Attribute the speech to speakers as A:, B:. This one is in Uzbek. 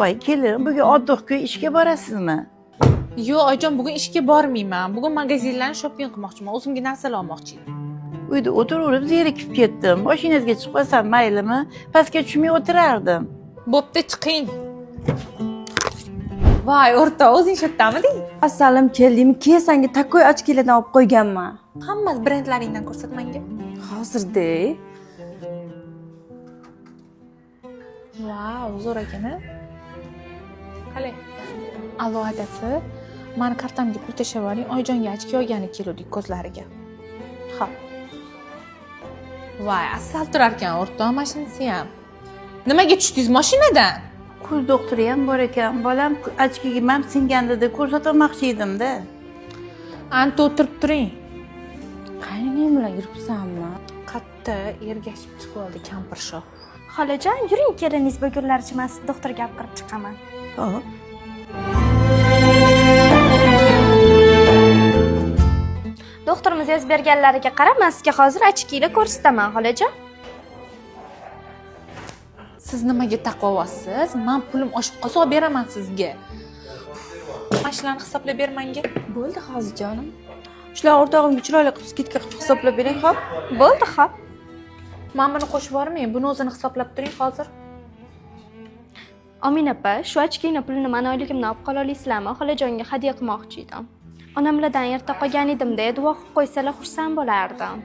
A: Voy kelin, bugun oddiq-ku, ishga borasizmi?
B: Yo'q, oyijon, bugun ishga bormayman. Bugun magazinlarni shopping qilmoqchiman. O'zimga narsalar olmoqchi edim.
A: Uyda o'tiraverib zerikib ketdim. Mashinangizga chiqib qolsam maylimi? Pastga tushmay o'tirardim.
B: Bo'pti, chiqing. Voy, o'rtoq, o'zing shu yerdamiding?
C: Asalim, keldingmi? Kel, sanga такой ochkilardan olib qo'yganman.
B: Hammasi brendlaringdan ko'rsat menga.
C: Hozir-da.
B: Vau, zo'r ekan, a? Qalay? Allo, adasi, mani kartamga pul tashlab yuboring, oyijonga ochki olgani keluvdik ko'zlariga. Xo'p. Voy, asal turar ekan o'rtoq mashinasi ham. Nimaga tushdingiz mashinadan?
A: Ko'z doktori ham bor ekan. Bolam ochkigim ham singan dedi, ko'rsatmoqchi edim-da.
B: Anta o'tirib turing.
C: Qaynonang bilan yuribsanmi?
B: Qatta ergashib chiqib oldi kampir shoh.
D: Xolajon, yuring, keliningiz bo'lgunlaricha man sizni doktorga olib kirib chiqaman.
A: Xo'p.
D: Doktorimiz yozib berganlariga qarab, man sizga hozir ochkilar ko'rsataman, xolajon.
B: Siz nimaga taqvoyapsiz? Man pulim oshib qolsa olib beraman sizga. Mana shularni hisoblab ber menga.
C: Bo'ldi hozir jonim. Shular o'rtog'imga chiroyli qilib скидка qilib hisoblab bering, xo'p?
D: Bo'ldi, xo'p.
B: Men buni qo'shib yubormang, buni o'zini hisoblab turing hozir.
D: Amin opa, shu ochkini pulini mani oyligimdan olib qola olasizlarmi? Xolajonga hadya qilmoqchi edim. Onamlardan erta qolgan edim-da, duo qilib qo'ysalar xursand bo'lardim.